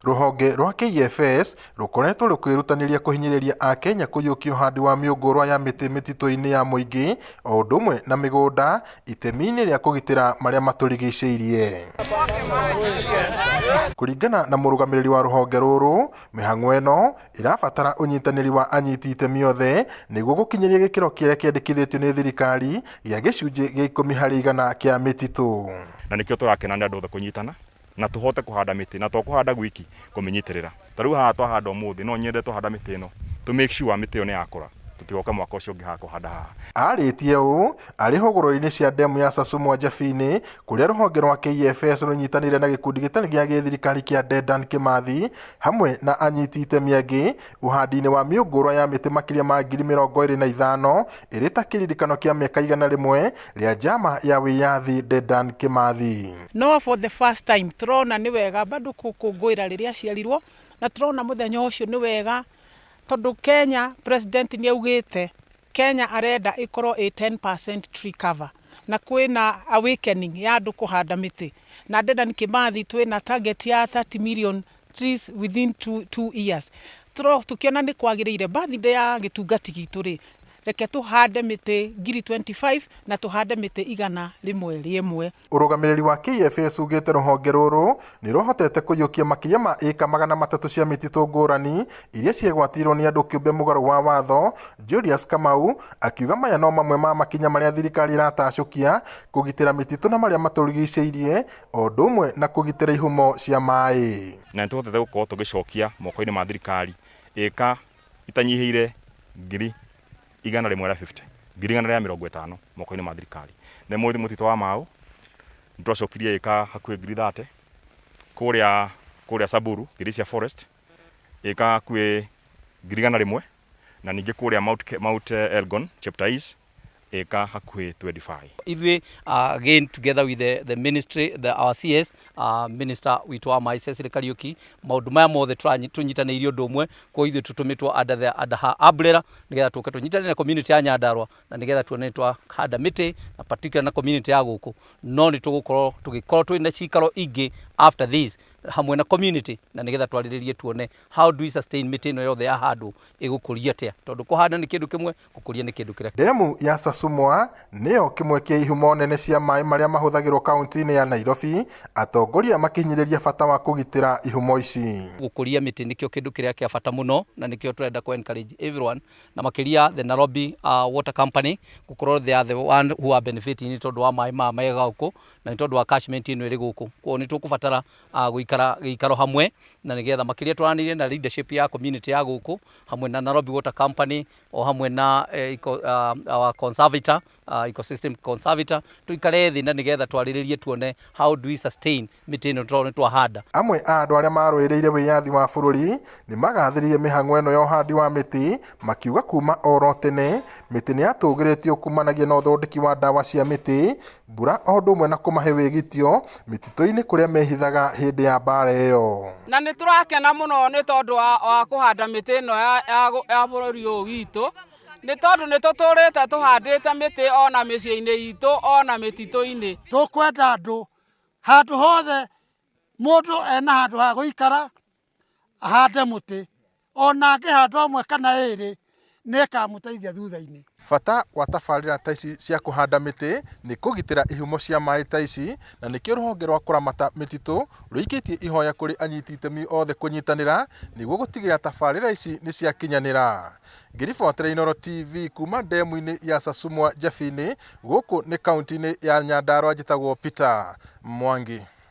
Rũhonge rwa KFS rũkoretwo rũkĩĩrutanĩria kũhinyĩrĩria Akenya kũiyũkia ũhandi wa mĩũngũrwa ya mĩtĩ mĩtitũ-inĩ ya mũingĩ o ũndũ ũmwe na mĩgũnda itemi-inĩ rĩa kũgitĩra marĩa matũrigicĩirie. Kũringana na mũrũgamĩrĩri wa rũhonge rũrũ, mĩhang'o ĩno ĩrabatara ũnyitanĩri wa anyiti itemi othe nĩguo gũkinyĩria gĩkĩro kĩrĩa kĩendekithĩtio nĩ thirikari gĩa gĩcunjĩ gĩa 10% kĩa mĩtitũ. Na nĩkĩo tũrakena nĩ andũ othe kũnyitana na tũhote kũhanda mĩtĩ na to kũhanda gwiki kũmĩnyitĩrĩra. Ta rĩu haha twahanda ũmũthĩ no nyende twahanda mĩtĩ ĩno tũ make sure mĩtĩ ĩyo nĩ yakũra tũtigoke mwaka ũcio ũngĩ haha kũhanda haha. Arĩtie ũũ arĩ hũgũrũrũ-inĩ cia ndemu ya Sasumwa Njabini kũrĩa rũhonge rwa KFS rũnyitanĩire na gĩkundi gĩtarĩ gĩa gĩthirikari kĩa Dedan Kimathi hamwe na anyiti itemi angĩ ũhandi-inĩ wa mĩũngũrwa ya mĩtĩ makĩria ma 25,000 ĩrĩ ta kĩririkano kĩa mĩaka 100 rĩa njama ya wĩyathi Dedan Kimathi. No for the first time tũrona nĩ wega bado gũkũngũĩra rĩrĩa aciarirwo na tũrona mũthenya ũcio nĩ wega tondũ Kenya president nĩ augĩte Kenya arenda ĩkorwo ĩ 10% tree cover na kwĩna awakening ya andũ kũhanda mĩtĩ na Dedan Kimathi twĩna target ya 30 million trees within 2 years. Tũkĩona nĩ kwagĩrĩire birthday ya gĩtungati gitũ rĩ, reke tũhande mĩtĩ 25,000 na tũhande mĩtĩ 101. Ũrũgamĩrĩri wa KFS ugĩte rũhonge rũrũ nĩ rũhotete kũiyũkia makĩria ma ĩka 300 cia mĩtitũ ngũrani iria ciegwatĩirwo nĩ andũ kĩũmbe mũgarũ wa watho. Julius Kamau akiuga maya no mamwe ma makinya marĩa thirikari ĩratacũkia kũgitĩra mĩtitũ na marĩa matũrigicĩirie o ũndũ ũmwe na kũgitĩra ihumo cia maĩ. Na nĩ tũhotete gũkorwo tũgĩcokia moko-inĩ ma thirikari ĩka itanyihĩire 150,000, 150,000 moko-inĩ ma thirikari. Nĩ mũtitũ wa Mau nĩ twacokirie ĩka hakuhĩ 30,000, kũrĩa Samburu Kirisia Forest ĩka hakuhĩ 100,000, na ningĩ kũrĩa Mount Elgon Cheptais ĩka hakuhĩ 25. Ithuĩ again together with the ministry, our CS, minister witũ wa maĩ Cecily Kariuki, maũndũ maya mothe tũnyitanĩire ũndũ ũmwe. Kwa ithuĩ tũtũmĩtwo under her umbrella nĩgetha tũke tũnyitanĩre na community ya Nyandarua na nĩgetha tuone nĩ twahanda mĩtĩ na particular na community ya gũkũ, no nĩ tũgũkorwo tũgĩkorwo twĩ na cikaro ingĩ after this hamwe na community na nĩgetha twarĩrĩrie tuone how do we sustain mĩtĩ ĩno yothe yahandwo, ĩgũkũria atĩa, tondũ kũhanda nĩ kĩndũ kĩmwe, gũkũria nĩ kĩndũ kĩrĩa Ndemu ya Sasumwa nĩyo kĩmwe kĩa ihumo nene cia maĩ marĩa mahũthagĩrwo kaunti-inĩ ya Nairobi, atongoria makĩhinyĩrĩria bata wa kũgitĩra ihumo ici. Gũkũria mĩtĩ nĩkĩo kĩndũ kĩrĩa kĩa bata mũno na nĩkĩo tũrenda kũ encourage everyone na makĩria the Nairobi Water Company gũkorwo they are the one who are benefiting nĩ tondũ wa maĩ maya mega gũkũ na nĩ tondũ wa catchment ĩno ĩrĩ gũkũ. Koguo nĩ tũkũbatara gũikara gĩikaro hamwe na nĩgetha makĩria twaranĩrie na leadership ya community ya gũkũ hamwe na Nairobi Water Company o hamwe na our conservator, ecosystem conservator, tũikare thĩ na nĩgetha twarĩrĩrie tuone how do we sustain mĩtĩ ĩno tondũ nĩ twahanda. Amwe a andũ arĩa marũĩrĩire wĩyathi wa bũrũri nĩ magathĩrĩirie mĩhang'o ĩno ya ũhandi wa mĩtĩ, makiuga kuma oro tene mĩtĩ nĩ yatũgĩrĩtio kumanagia na ũthondeki wa ndawa cia mĩtĩ, mbura o ũndũ ũmwe na kũmahe wĩgitio mĩtitũ-inĩ kũrĩa mehithaga hĩndĩ ya mbara ĩyo. Na nĩ tũrakena mũno nĩ tondũ wa kũhanda mĩtĩ ĩno ya bũrũri ũyũ witũ, nĩ tondũ nĩ tũtũrĩte tũhandĩte mĩtĩ ona mĩciĩ-inĩ itũ ona mĩtitũ-inĩ. Tũkwenda andũ handũ hothe mũndũ ena handũ ha gũikara ahande mũtĩ, ona angĩhanda ũmwe kana ĩrĩ nĩ ĩkamũteithia thutha-inĩ. Bata wa tabarĩra ta ici cia kũhanda mĩtĩ nĩ kũgitĩra ihumo cia maĩ ta ici, na nĩkĩo rũhonge rwa kũramata mĩtitũ rũikĩtie ihoya kũrĩ anyiti itemi othe kũnyitanĩra nĩguo gũtigĩrĩra tabarĩra ici nĩ ciakinyanĩra. Ngĩribotera Inooro TV kuma ndemu-inĩ ya Sasumwa Njabini gũkũ nĩ kaunti-inĩ ya Nyandarua, njĩtagwo Peter Mwangi.